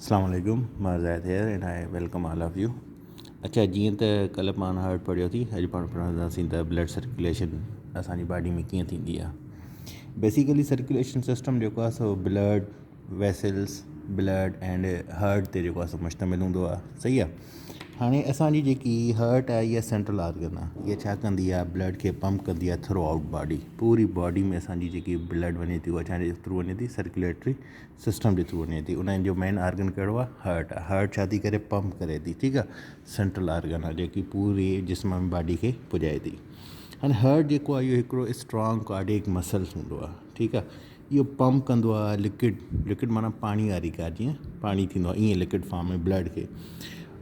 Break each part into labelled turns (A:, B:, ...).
A: اسلام عليڪم مان Zahid here and I welcome all of you. اچا جيئن ته ڪلهه پاڻ هارٽ پڙهيو ٿي اڄ پاڻ پڙهنداسين ته بلڊ سرڪيوليشن اسانجي باڊي ۾ ڪيئن ٿيندي آهي. بيسيڪلي سرڪيوليشن سسٽم جيڪو آهي سو blood vessels blood and heart تي جيڪو آهي سو مشتمل هوندو آهي صحيح آهي. هاڻي اسانجي جيڪي هارٽ آهي اها سينٽرل آرگن آهي اها ڇا ڪندي آهي بلڊ کي پمپ ڪندي آهي ٿرو آئوٽ باڊي پوري باڊي ۾ اسانجي جيڪي بلڊ وڃي ٿي اها ڇا جي ٿرو وڃي ٿي سرڪيوليٽري سسٽم جي ٿرو وڃي ٿي ان جو مين آرگن ڪهڙو آهي هارٽ آهي هارٽ ڇا ٿي ڪري پمپ ڪري ٿي ٺيڪ آهي سينٽرل آرگن آهي جيڪي پوري جسم ۾ باڊي کي پڄائي ٿي هاڻي هارٽ جيڪو آهي اهو هڪڙو اسٽرانگ ڪارڊيڪ مسلس هوندو آهي ٺيڪ آهي اهو پمپ ڪندو آهي لڪوڊ لڪوڊ معنيٰ پاڻي واري ڪا جيئن پاڻي ٿيندو آهي ائين لڪوڊ فارم ۾ بلڊ کي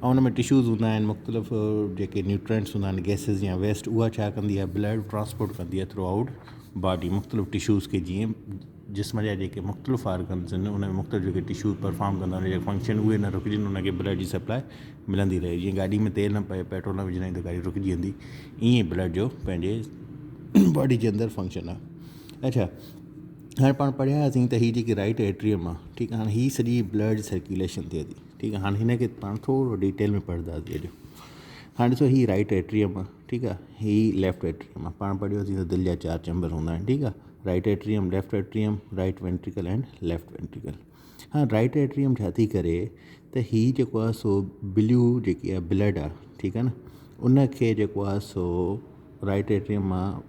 A: ۽ ان ۾ ٽشوز هوندا آهن مختلف جيڪي نيوٽرينٽس هوندا آهن گيسز يا ويسٽ اها ڇا ڪندي آهي بلڊ ٽرانسپورٽ ڪندي آهي ٿرو آئوٽ باڊي مختلف ٽشوز کي جيئن جسم جا جيڪي مختلف آرگنس آهن ان ۾ مختلف جيڪي ٽشو پرفارم ڪندا آهن ان جا فنڪشن اهي نه رڪجن ان کي بلڊ جي سپلاء ملندي رهي جيئن گاڏي ۾ تيل نه پئي پيٽرول نه وجهندا آهيون ته گاڏي رڪجي ويندي ائين ئي بلڊ جو پنهنجي باڊي جي اندر فنڪشن آهي اڇا هاڻي پاڻ پڙهيا هئاسين ته هي جيڪي رائٽ ايٽريم آهي ٺيڪ آهي هاڻي هي سڄي بلڊ سرڪيوليشن ٿئي ٿي ٺيڪ آهي هاڻي هن کي پاڻ ٿورو ڊيٽيل ۾ پڙهنداسين اڄ هاڻي ڏسو هي رائٽ ايٽريم آهي ٺيڪ آهي هي ليفٽ ايٽريم آهي پاڻ پڙهيوسين ته دل جا چار چيمبر هوندا آهن ٺيڪ آهي right atrium left atrium right ventricle and left ventricle هاڻي رائٽ ايٽريم ڇا ٿي ڪري ته هي جيڪو آهي سو بليو جيڪي آهي بلڊ آهي ٺيڪ آهي نه ان کي جيڪو آهي سو رائٽ ايٽريم مان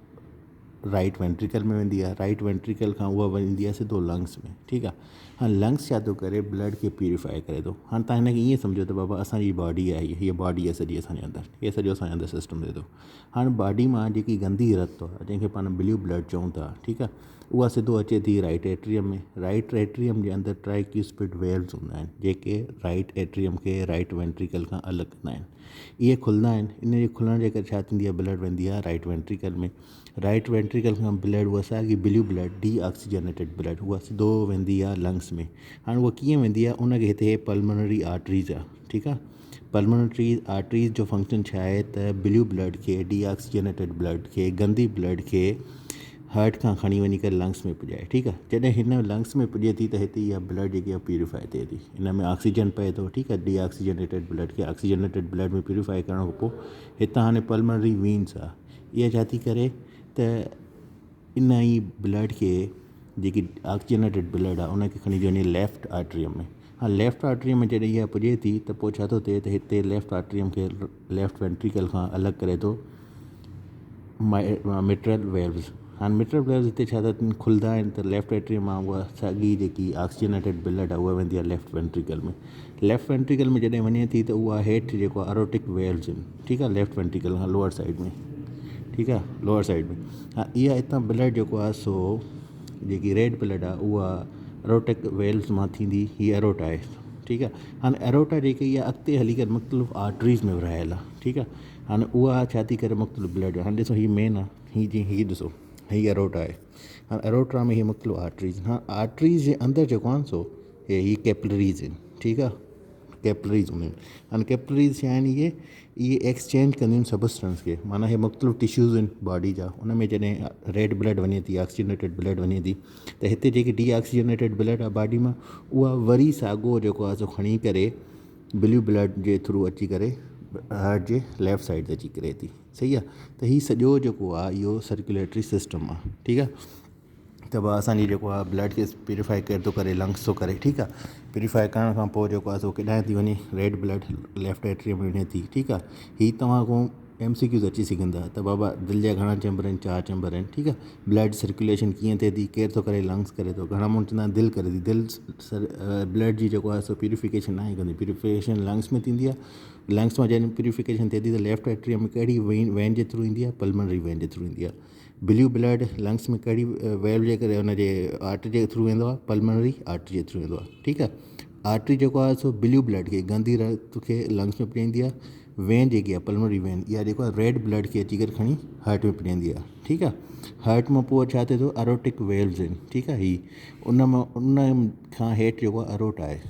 A: رائٽ وينٽريڪل ۾ ويندي آهي رائٽ وينٽريڪل کان اها ويندي آهي سڌو لنگس ۾ ٺيڪ آهي هاڻي لنگس ڇا ٿو ڪري بلڊ کي پيوريفائي ڪري ٿو هاڻي تان هن کي ائين سمجهو ته بابا اسانجي باڊي آهي هيء باڊي آهي سڄي اسانجي اندر هيء سڄو اسانجي اندر سسٽم ٿئي ٿو هاڻ باڊي مان جيڪي گندي رت آهي جنهن کي پاڻ بليو بلڊ چئون ٿا ٺيڪ آهي اها سڌو اچي ٿي رائٽ ايٽريم ۾ رائٽ ايٽريم جي اندر ٽرائيڪيوسپڊ ويلوز هوندا آهن جيڪي رائٽ ايٽريم کي رائٽ وينٽريڪل کان الڳ ڪندا آهن اهي کلندا آهن ان جي کلڻ جي ڪري ڇا ٿيندي آهي بلڊ ويندي آهي رائٽ وينٽريڪل ۾ رائٽ وينٽريڪل کان بلڊ اها ساڳي blue blood deoxygenated blood اها سڌو ويندي آهي لنگس ۾ هاڻ اها ڪيئن ويندي آهي ان کي هتي پلمونري آرٽريز آهي ٺيڪ آهي پلمونري آرٽريز جو فنڪشن ڇا آهي ته بليو بلڊ کي ڊي آڪسيجنيٽيڊ بلڊ کي گندي بلڊ کي هارٽ کان کڻي وڃي ڪري لنگس ۾ پڄائي ٺيڪ آهي جڏهن هن لنگس ۾ پڄي ٿي ته هتي اها بلڊ جيڪي آهي پيوريفائي ٿئي ٿي ان ۾ آڪسيجن پئي ٿو ٺيڪ آهي ڊي آڪسيجنيٽيڊ بلڊ کي آڪسيجنيٽيڊ بلڊ ۾ پيوريفائي ڪرڻ کان پوء هتان هاڻي پلمونري وينس آهي اها ڇا ٿي ڪري ته ان ئي بلڊ کي جيڪي آڪسيجنيٽيڊ بلڊ آهي ان کي کڻي ٿي وڃي ليفٽ آرٽريم ۾ ها ليفٽ آرٽريم ۾ جڏهن اها پڄي ٿي ته پوء ڇا ٿو ٿئي ته هتي ليفٽ آرٽريم کي ليفٽ وينٽريڪل کان الڳ ڪري ٿو مٽرل ويلوز هاڻي مٽرل ويلوز هتي ڇا ٿا ٿين کلندا آهن ته ليفٽ آرٽريم مان اها ساڳي جيڪي آڪسيجنيٽيڊ بلڊ آهي اها ويندي آهي ليفٽ وينٽريڪل ۾ ليفٽ وينٽريڪل ۾ جڏهن وڃي ٿي ته اها هيٺ جيڪو آهي اروٽڪ ويلوز آهن ٺيڪ آهي ليفٽ وينٽريڪل کان لوئر سائيڊ ۾ ٺيڪ آهي لوئر سائيڊ ۾ ها اها هتان بلڊ جيڪو آهي سو جيڪي ريڊ بلڊ آهي اها اروٽڪ ويلز مان ٿيندي هي اروٽ آهي ٺيڪ آهي هاڻي اروٽا جيڪي اها اڳتي هلي ڪري مختلف آرٽريز ۾ ورهايل آهي ٺيڪ آهي هاڻي اها ڇا ٿي ڪري مختلف بلڊ هاڻي ڏسو هي مين آهي هي جي هي ڏسو هي اروٽا آهي هاڻي اروٽا ۾ هي مختلف آرٽريز ها آرٽريز جي اندر جيڪو آهي سو هي هي ڪيپلريز آهن ٺيڪ آهي ڪيپلريز هونديون آهن هاڻي ڪيپلريز ڇا آهن اهي اهي ايڪسچينج ڪنديون آهن سبسٽنس کي معنيٰ هي مختلف ٽشوز آهن باڊي جا ان ۾ جڏهن ريڊ بلڊ وڃي ٿي آڪسيجنيٽيڊ بلڊ وڃي ٿي ته هتي جيڪي ڊي آڪسيجنيٽيڊ بلڊ آهي باڊي مان اها وري ساڳو جيڪو آهي سو کڻي ڪري بليو بلڊ جي ٿرو اچي ڪري هارٽ جي ليفٽ سائيڊ تي اچي ڪري ٿي صحيح آهي ته هي سڄو جيڪو آهي اهو سرڪيوليٽري سسٽم آهي ٺيڪ آهي ته به اسان جي جيڪو آهي بلڊ کي پيوريفائي ڪير ٿو ڪري لنگس ٿو ڪري ٺيڪ آهي پيوريفائي ڪرڻ کان پوءِ جيڪو آهي سو ڪيڏانهن ٿي وڃي ريڊ بلڊ ليفٽ ايٽريم ۾ وڃي ٿي ٺيڪ آهي هي توهان کان ايم سي ڪيوز اچي سگهن ٿا ته بابا دل جا گهڻا چيمبر آهن چار چيمبر آهن ٺيڪ آهي بلڊ سرڪيوليشن ڪيئن ٿئي ٿي ڪير ٿو ڪري لنگس ڪري ٿو گهڻا ماڻهو چوندا آهن دل ڪري ٿي دل بلڊ جي جيڪو آهي سو پيوريفڪيشن ناهي ڪندي پيوريفڪيشن لنگس ۾ ٿيندي آهي لنگس مان جڏهن پيوريفڪيشن ٿئي ٿي ته ليفٽ ايٽريم ۾ ڪهڙي وين وين جي ٿرو ايندي آهي پلمنري وين جي ٿرو ايندي آهي بليو بلڊ لنگس ۾ ڪهڙي ويلو جي ڪري ان جي آرٽري جي ٿرو ويندو آهي پلمنري آرٽري جي ٿرو ويندو آهي ٺيڪ آهي آرٽري جيڪو آهي سو بليو بلڊ کي گندي رت کي لنگس ۾ پڄائيندي آهي وين جيڪي آهي پلمنري وين اها جيڪو آهي ريڊ بلڊ کي اچي ڪري کڻي هارٽ ۾ پڄائيندي آهي ٺيڪ آهي هارٽ مان پوء ڇا ٿئي ٿو اروٽڪ ويلز آهن ٺيڪ آهي هي ان مان ان کان هيٺ جيڪو آهي اروٽ آهي.